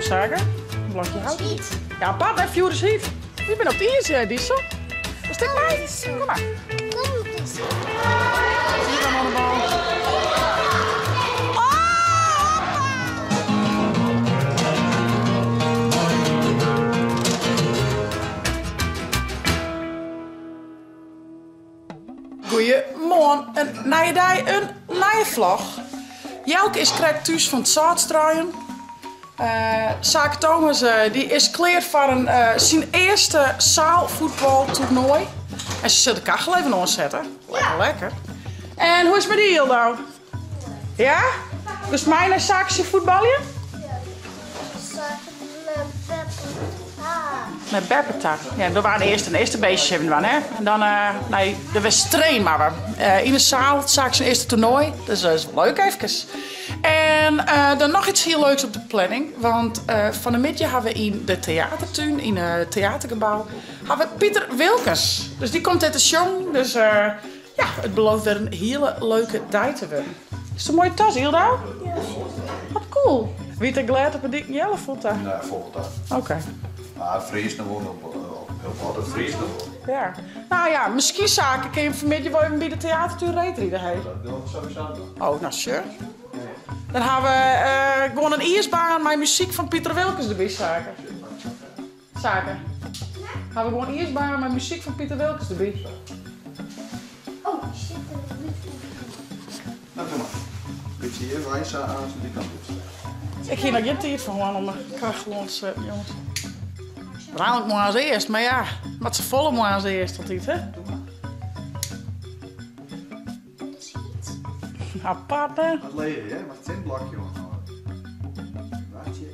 Sake. In blokje hout. Ja, apart hè, fjoer is hyt. Wy binne op it iis, eh, Diesel. Wolst ek mei? Kom mar. Kom, Diesel. Hier dan oan de bal. Goeiemoarn, in nije dei, in nije vlog. Jelke is krekt thús fan it sâltstruien. Sake Thomas dy is klear foar in, syn earste zaalvoetbaltoernoai. En se sil de kachel even oansette. Lekker, lekker. En hoe is it mei dy, Jildou? Ja? Giest mei nei Sake syn fuotbaljen? Nei beppe ta. Ja, we waren earst in earste beestjes even dwaan, hè. En dan nei de Westreen mar we. Yn de saal, Sake syn earste toernoai. Dus dat is leuk efkes. En dan noch iets hiel leuks op de planning. Want fan 'e middei ha we yn de teatertún, yn it teatergebou, ha we Piter Wilkens. Dus dy komt dêr te sjongen. Dus ja, it belooft wer in hiele leuke dei te wurden. Is it in moaie tas, Jildou? Ja. Wat cool. Wie it ek glêd op 'e dyk, Jelle, foel ta? Nee, foel ta. Oké. Mar it friest noch wol op hiel wat, it friest noch wol. Ja. Nou ja, miskien Sake kin je fanmiddei wol even by de teatertún reedride, hé? Dat dogge we sowieso noch. Oh, nou sure. Dan ha we gewoan in iisbaan mei muzyk fan Piter Wilkens derby, Sake. Sake. Ha we gewoan iisbaan mei muzyk fan Piter Wilkens derby. Oh, shit. Nou, kom mar. Bytsje hjir wei sa aanst dy kant op. Ik hie noch gjin tiid foar hân om de kachel oan te setten, jonges. Waarlik moarns earst, mar ja, moat se folle moarns earst altyd, hè? Apart, hè? Wat leger, hè? Moat it sintblokje oanhâlde. Wachtsje,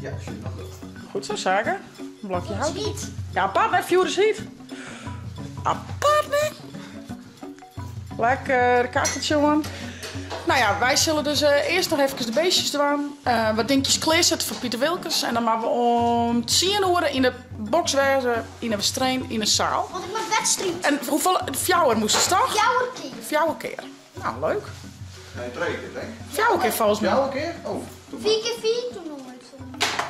ja, sjoch, noch dat. Goed zo, Sake. In blokje hout. Ja, apart, hè? Fjoer is hyt. Apart, hè? Lekker kacheltsje oan. Nou ja, wy sille dus earst noch efkes de beestjes dwaan. Wat dinkjes klearsette foar Piter Wilkens. En dan moatte we om tsien oere yn de boks wêze, yn de Westreen, yn de saal. Want ik moat wedstriid. En hoefolle? Fjouwer moast toch? Fjouwer kear. Fjouwer kear. Nou, leuk. Nee, trije kear, denk ik. Fjouwer kear folgens my. Fjouwer kear? Oh. Vier keer vier toernooi.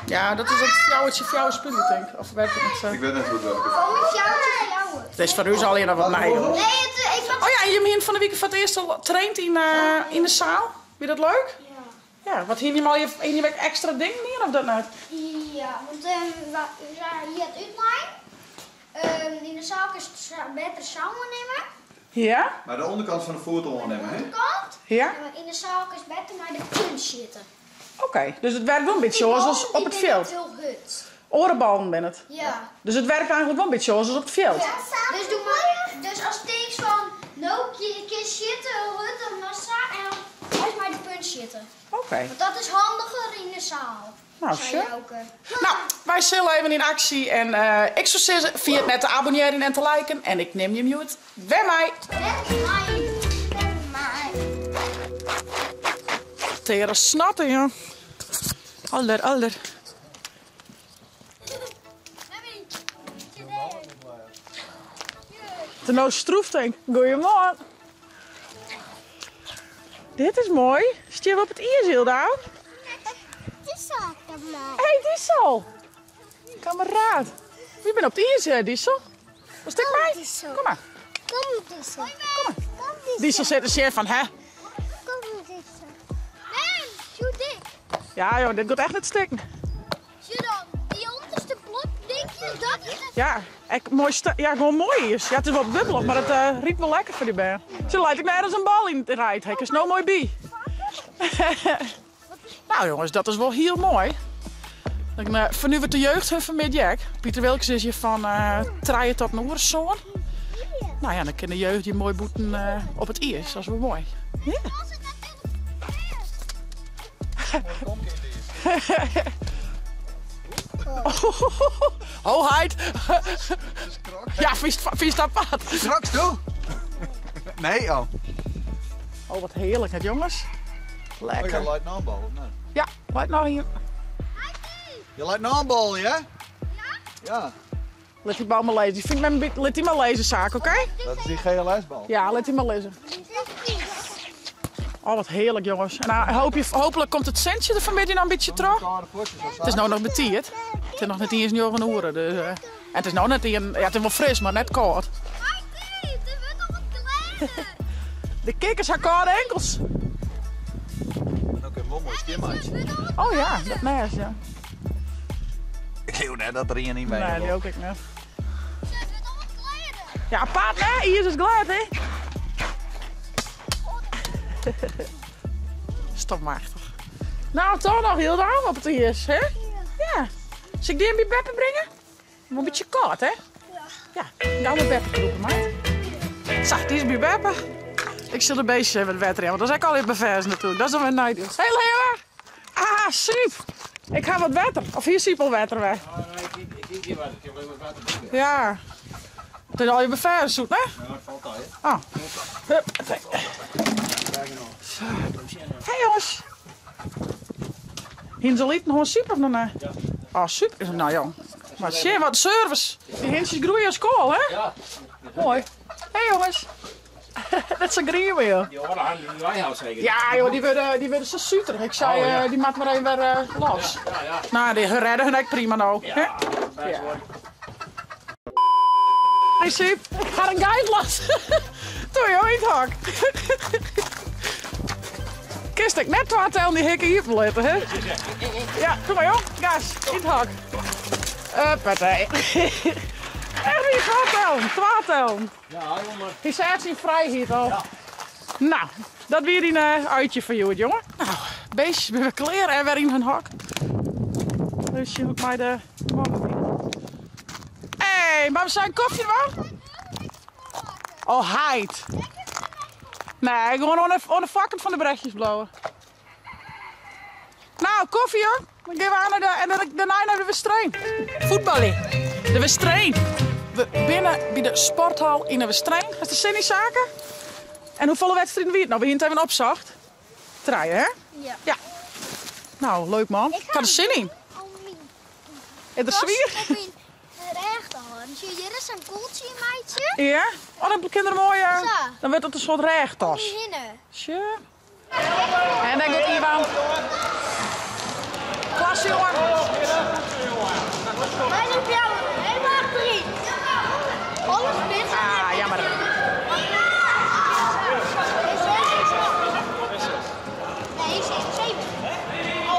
Ja, dat is it fjouwer tsjin fjouwer spylje, tink ik. Of werkt it net sa? Ik wit net hoe't it wurket. Kom ik fjouwer tsjin fjouwer. It is foar ús allegear noch wat nij, hoor. Nee, it, ik Oh ja, en jim hiene fan 'e wike foar it earst al traind yn, yn de saal. Wie dat leuk? Ja. Ja, wat hiene jim allegear, hiene jim ek ekstra dingen dien of dat net? Ja, want we hy hat útlein. Yn de saal kinst better sa oannimme. Ja. Mei de ûnderkant fan de foet oannimme, hè? Ûnderkant. Ja. En yn de saal kinst better mei de punt sjitte. Oké, dus it werkt wol in bytsje oars as op it fjild? Dy binne hiel hurd. Oare ballen binne it? Ja. Dus it werkt eigentlik wol in bytsje oars as op it fjild? Ja. Dus doe mar, dus ast tinkst fan no kin sjitte hiel hurd, dan moatst sa en dan moatst mei de punt sjitte. Oké. Want dat is handiger yn de saal. Nou, Sei sure. Jouke. Nou, wy sille even yn aksje en ik soe sizze, ferjit net te abonnearjen en te liken en ik nim jim hjoed wer mei. Wer mei, wer mei. Tere snatten, joh. Alder, alder. De no stroef denk. Goeiemoarn. Dit is moai. Stean we op it iis, Jildou? Diesel kameraad. Hey Diesel. Kameraad. Wy binne op it iis, Diesel. Wolst ek mei? Diesel. Kom mar. Kom Diesel. Kom mar. Kom Diesel. Diesel sit te sjen fan, hè? Kom Diesel. Nee, zo dik. Ja joh, dit giet echt net stikken. Sjoch dan, dy ûnderste blok dinkje, dat is it. Ja, ek moai ja, gewoan moai iis. Ja, it is wat wubbelich, mar it rydt wol lekker foar dy bern. Se leit ek nergens in bal yn it reid, hy is no moai by. Nou jonges, dat is wol hiel moai. Dan uh, fernuvert de jeugd hun vanmiddag ek. Piter Wilkens is hjir fan uh, trije tot in oere sân. Nou ja, dan kin de jeugd hjir moai bûten uh, op it iis. Dat is wol moai. Ja. Ho heit. Ja, fynst dat apart? Straks toe. Nee, oh. Oh, wat heerlijk, hè jongens. Lekker. Oh, je leit no in bal, of net? Ja, leit no hier. Je leit no in bal, ja? Ja. Lit dy bal mar lizzen. Dy fynt men lit dy mar lizzen, Sake, oké? Dat is dy GLS-bal. Ja, lit dy mar lizzen. Oh, wat hearlik jonges. En nou, hoop je, hooplik komt it sintsje der fanmiddei noch in bytsje troch. It is no noch betiid. It is noch net iens njoggen oere. Dus, en it is no net ien, ja, it is wol fris, mar net kâld. De kikkers ha kâlde enkels. Dan kun je wol moai skjinmeitsje. Oh ja, dat nêst, ja. Ik leau net dat der ien yn wenje Nee, wol. leau ik ek net. Ja, apart hè? Iis is glêd hè? Is toch machtich. Nou, toch noch hielendal op it iis, hè? Ja. Sil ik dy even by beppe bringe? Wol in bytsje kâld, hè? Ja. Gau mei beppe krûpe, meid. Sa, dy is by beppe. Ik sil de beestjes even it wetter jaan, want dat is ek allegear beferzen natuerlik. Dat is dan wer neidiel. Hey Leeuwen! Ah, Siep! Ik ha wat wetter. Of hie Siep al wetter wer? Nee, ik hie gjin wetter. Ik ha wol wat wetter by. Ja. It is allegear beferzen, soe it, hè? Ja, it falt ta, hè. Oh. Hup. Hey jongens. Hienen se al iten hân Siep of noch net? Ja. Oh, super. Nou jong. Mar sjen, wat in service. Dy hintsjes groeie as koal, hè? Ja. Mooi. Hey jongens. Dat is grien joh. Die âlde han die wy hawwe seker. Ja joh, dy wurde sa suterich. Ik sei, Oh, ja. dy moat mar even wer los. Ja, ja. Nou, dy redde hun ek prima no. Ja, hè? bêst wol. Hey Siep, ik ha in geit los. Doe joh, yn it hok. Kinst ek net twa tellen dy hikke iepen litte, hè? Ja, kom mar joh, gas, yn it hok. Huppatee. Echt wie twa tellen, twa tellen. Hy seach syn frijheid al. Nou, dat wie dyn uitje foar hjoed, jonge. Nou, beestjes binne wer klear en wer yn hun hok. Even sjen hoe't it mei de mannen giet. Hey, mar we zijn kofje dwaan? Oh, heit. Nee, gewoan oan de foarkant fan de brechtjes bliuwe. Nou, kofje hoor. Dan gean we oan nei de, en dan dêrnei nei de Westereen. Fuotbalje. De Westereen. We binne by de sporthal yn de Westereen. Hast der sin yn, Sake? En hoefolle wedstriden wie it no? We hiene it even opsocht. Trije, hè? Ja. Ja. Nou, leuk man. Ik ha der sin yn. Is der swier? Op myn rêchterhân. Sjoch, hjir is sa'n koeltsje yn meitsje. Ja? Oh, dan kin der moai, Sa. dan wurdt it in soart rêchtas. Om my hinne. Sjoch. En dêr giet Iwan. Klasse, jongen. Wij zijn fjouwer. Helemaal achterin. Alles binnen. Ah, jammer. Nee, 7. 7.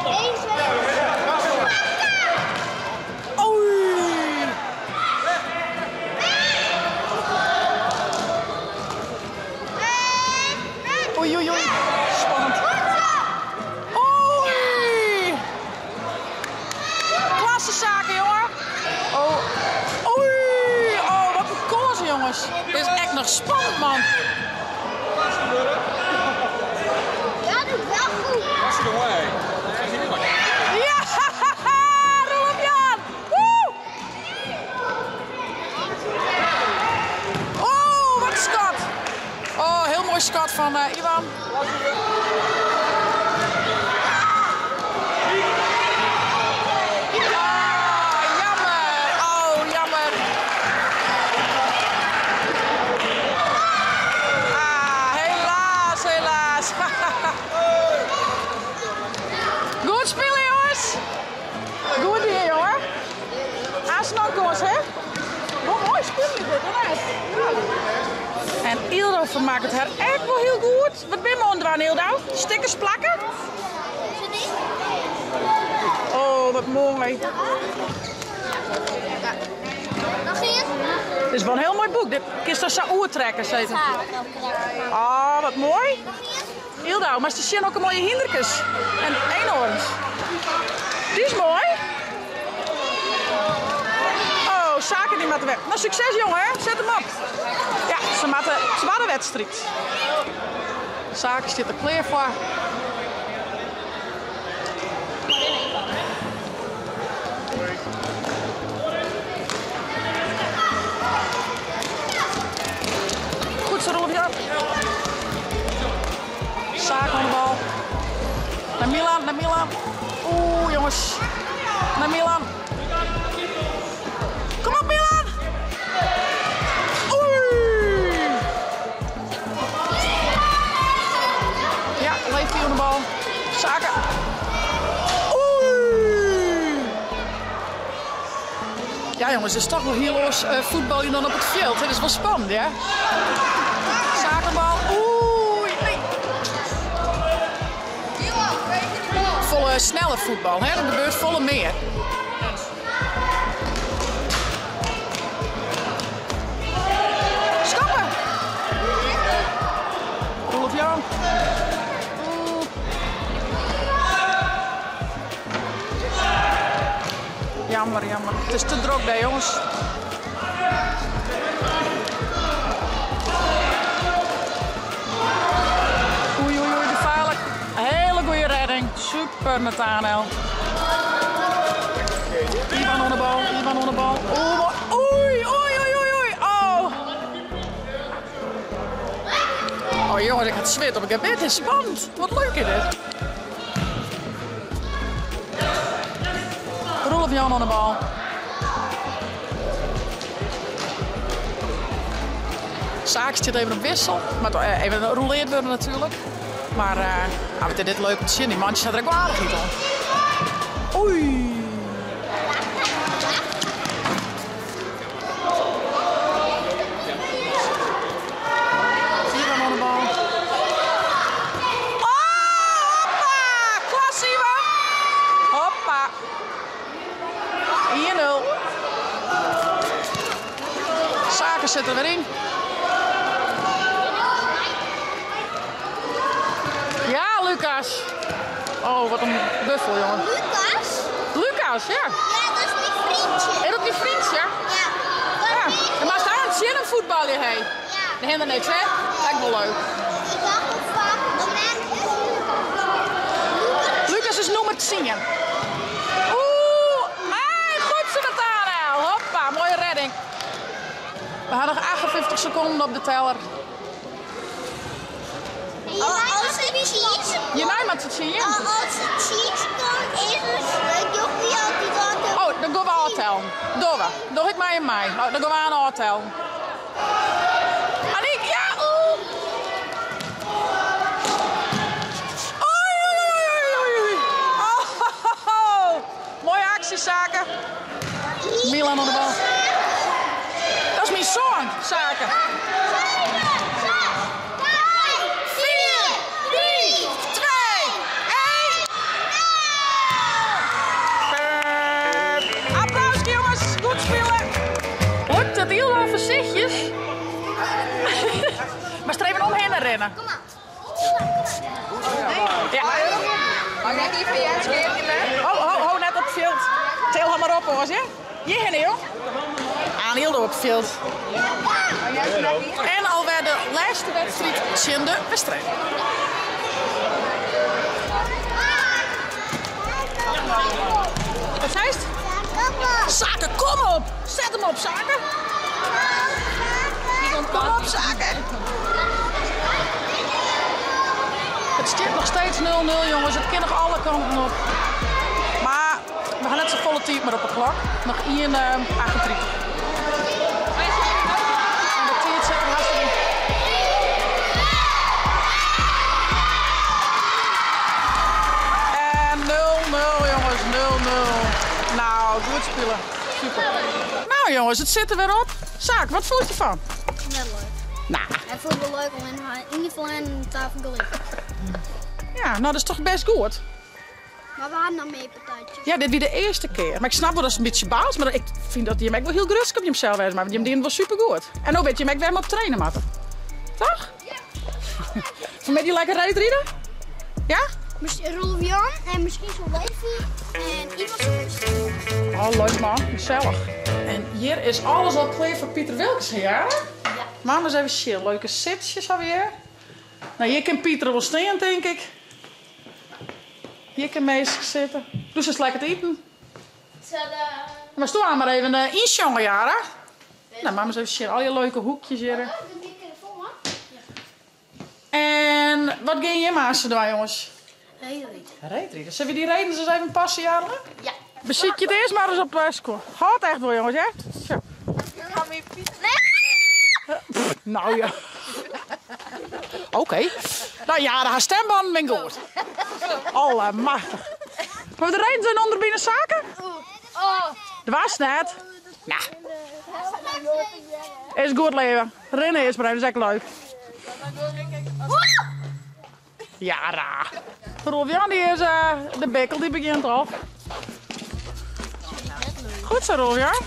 1, 2. Oei. Oei, oei, oei. Spannend. Oei. Klasse zaken, jongen. Oh. Oei. Oh, wat een koers, jongens. Dit is echt nog spannend, man. Ja, doe wel goed. Ja, Roelof Jan. Woe. Oh, wat een skat. Oh, heel mooi skat van Iwan. Ah, jammer. Oh, jammer. Ah, helaas, helaas. Goed spelen, jongens. Goed hier, jongen. Aansnel, jongens, hè? Wat mooi spelen dit, hè? Ja. En Ildo vermaakt het haar echt wel heel goed. Wat ben je aan het doen, Ildo? Stickers plakken? Oh, wat mooi. Nog eens? Dit is wel een heel mooi boek. Dit kun je zo oertrekken, zei het. Oh, wat mooi. Ildo, maar ze zien ook een mooie hinderkes. En eenhoorns. Die is mooi. Oh, zaken die moeten weg. Nou, succes jongen, hè? Zet hem op. Ja, ze moeten tweede wedstrijd. Zaken zit er klaar voor. Goed zo, Roelof Jan. Zaken aan de bal. Naar Milan, naar Milan. Oeh, jongens. Naar Milan. Kom op, Milan. Oei. Ja. Sake. Oei! Ja jongens, het is toch wel hiel oars eh, voetbaljen dan op het veld. Het is wel spannend, hè? Sakebal. Oei, nee. Folle sneller voetbal, hè? Er gebeurt folle mear. Skoppen! Roelof Jan. Jammer, jammer. Het is te drok daar, jongens. Oei, oei, oei, gevaarlijk. Hele goede redding. Super, Nathanael. Ivan oan de bal, Ivan oan de bal. Oei, oei, oei, oei, oei. Oh. Oh jongens, ik ha it swit op. Ik heb het is spannend. Wat leuk is dit. Roelof Jan oan de bal. Saak stiet even op wissel. Moat even rouleard wurde natuerlik. Mar uh, wat is dit leuk om te sjen. Dy mantsjes ha der ek wol aardichheid oan. Oei. Ivan oan de bal. Oh, hoppa! Klasse, Ivan! Hoppa! 1-0. Sake sit der wer yn. Ja, Lucas. Oh, wat in buffel, jongen. Lucas? Lucas, ja. Ja, dat is myn freontsje. Is dat dyn freontsje? Ja. Ja. En moatst aan tsjin him fuotbalje, hé? Ja. De hinder niks, hè? Ek wol leuk. Ik ha wol faak de merk. Lucas is nûmer tsien. Oeh, hey, goed zo Nathanael. Hoppa, moaie redding. We ha noch 58 sekonden op de teller. As it cheese Hjirnei moat se tsjin. As it cheese komt, is it jochie altyd oan de. Oh, dan gean we ôftellen. Dogge we. Doch ik mei en mei. Oh, dan gean we oan ôftellen. Aniek, ja, oeh. Oei, oei, oei, oei, oei. Oh, ho, ho, ho. Moaie aksje, Sake. Milan oan de bal. Dat is myn soan, Sake. 4, 3, 2, 1. Applaus, jongens. Goed spile. Lukt it hielendal foarsichtjes? Moatst der even omhinne rinne. Kom mar. Ja. Mag ik even Jens geven? Ho, ho, ho, net op het fjild. Til har mar op, oars, ja? Hjir hinne, joh. Aan hiel op het fjild. En alwer de lêste wedstriid tsjin de Westereen. Wat seist? Sake, kom op! Set him op, Sake! Kom op, Sake! It stiet noch steeds 0-0, jongens. It kin noch alle kanten op. Mar we ha net safolle tiid mear op 'e klok. Noch 1,38. En de tiid sit der hast yn. En 0-0, jongens. 0-0. Nou, goed spile. Super. Nou, jongens, it sit der wer op. Saak, wat fûnst derfan? Net leuk. Nou. Ik fûn it wol leuk om yn ien fan in tafel gelyk. Ja, nou dat is toch best goed. Mar we hiene noch mear partijtsjes. Ja, dit wie de earste kear. Mar ik snap wol datst in bytsje baalst, mar ik fyn dat jim ek wol hiel grutsk op jimsels wêze moatte, want jim dienen it wol supergoed. En no witte jim ek wêr't jim op traine moatte. Toch? Ja. Fan 'e middei lekker reedride? Ja? Roelof Jan en miskien wol Levi en Ivan soms. Oh, leuk man. Gesellich. En hjir is alles al klear foar Piter Wilkens, hè Jara? Ja. Mama ris even sjen. Leuke sitsjes ha we hjir. Nou, hjir kin Piter wol stean, tink ik. Hjir kin minsken sitte. Doe silst lekker te iten. Tada! Moatst doe mar even ynsjonge, Jara. Nou, mama ris even sjen. Al je leuke hoekjes hjir. Oh, de microfoon, man. En wat gean jim aanst dwaan, jongens? Reedriden. Reedriden. Sille we dy redens ris even passe, Jara? Ja. Besykje it earst mar ris op skoan. Hâldt echt wol, jongens, hè? Zo. Nou ja. Oké. Nou ja, de haar stembannen ben goed. Allemachtich. Maar de reden zijn onder binnen zaken? Dat was net. Nou. Is goed leven. Rennen is maar even, dat is echt leuk. Ja, ra. Rolf Jan die is de bikkel die begint al. Goed zo, Rolf Jan.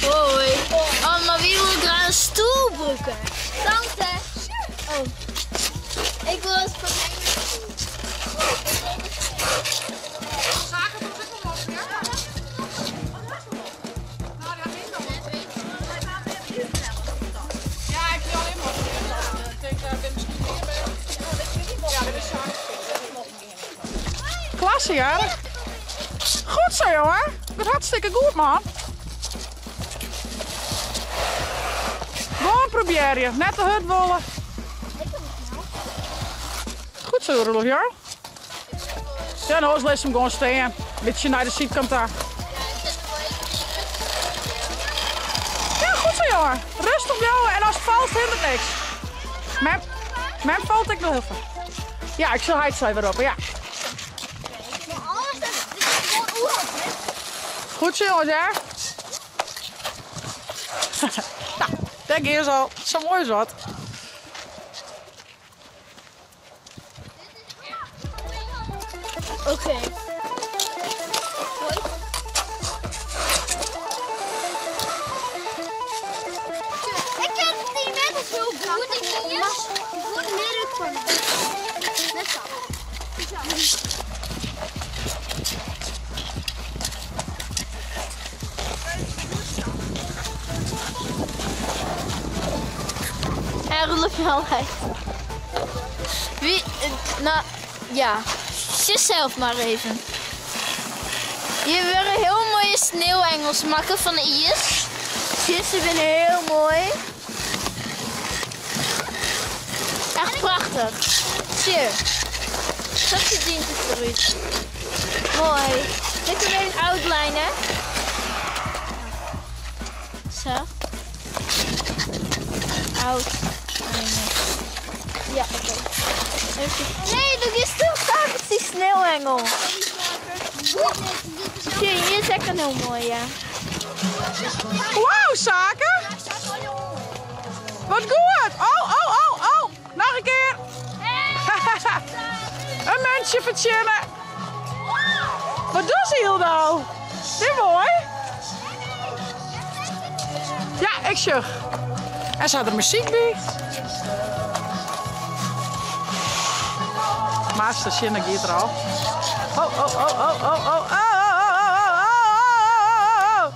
Hoi. Oh, maar wie wil graag een stoel boeken? Tante. Oh. Ik wil het van Ja, ik wil alleen maar. Ik denk, daar ben misschien meer bij. Ja, dit is zaken. Klasse, ja. Goed zo, jongen. Dat is hartstikke goed, man. Gewoon proberen. Net de hut wollen. Goed zo, Roelof, ja? Ja, nou, laat hem gewoon staan. Beetje naar de zijkant daar. Ja, goed zo, jongen. Rustig jou en als het valt, hindert niks. Mijn valt ik wel heel veel. Ja, ik zal het weer op, ja. Goed zo, jongens, hè? Nou, denk eerst al. Zo mooi is wat. Oké. Ik ken die net zo goed. Ik word meer van. Net zo. En Roelof Jan Wie, nou, ja. Zit zelf maar even. Je wil heel mooie sneeuwengels maken van de ijs. Ze zijn heel mooi. Echt prachtig. Zeer. Dat verdient het eruit. Mooi. Dit is een outline, hè? Zo. Outline. Ja, oké. Nee, dat is toch daar met die sneeuwengel. Zie, hier is echt een heel mooi, ja. Wauw, Sake! Wat goed! Oh, oh, oh, oh! Nog een keer! Een muntje verzinnen! Wat doet ze hier nou? Dit mooi! Ja, ik zucht. En ze had er muziek bij. Master Shinne gaat er al. Oh, oh, oh, oh, oh, oh, oh, oh, oh, oh, oh,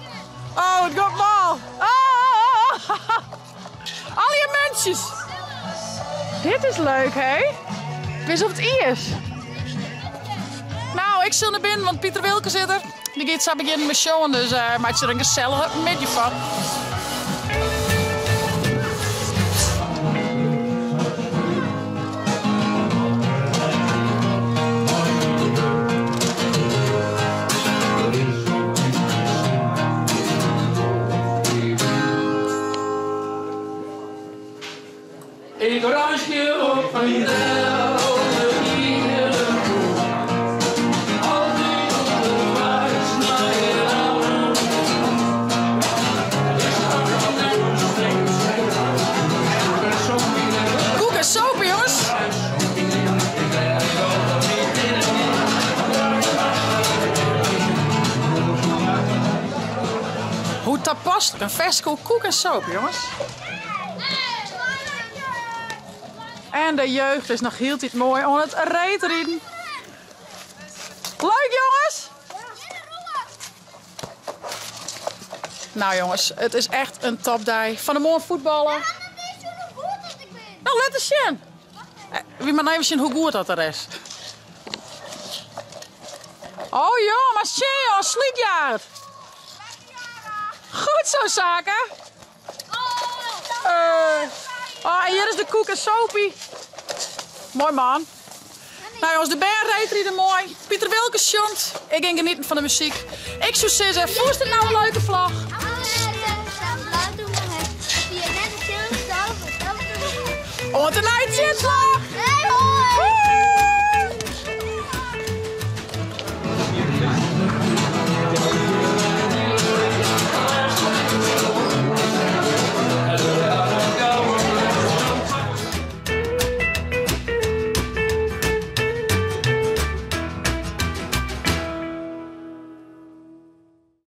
oh, het gaat mal. Oh, oh, oh. Al je muntjes. Dit is leuk, hè? Wist of het is. Nou, ik zit naar binnen, want Pieter Wilke zit er. Die gaat zo beginnen met showen, dus maak je er een gezellige midje van. Ik reisje op een Altijd onderwijs naar jou. Koek en sopen, jongens. Hoe toepasselijk, een festival koek en soap, jongens. En de jeugd is nog heel tijd mooi om het reetrieden. Leuk, jongens! Nou, jongens, het is echt een topday. Van de morgen voetballen. Nou, let eens zien. Wie maar even zien hoe goed dat er is. Oh joh, maar zie joh, slietjaar. Goed zo, zaken. Oh, en hier is de koek en sopie. Mooi man. Nou jongens, de bern reedride moai. Piter Wilkens sjongt. Ik gean genieten fan de muzyk. Ik soe sizze, fûnst it no in leuke vlog? Oant de nije tsjinslach!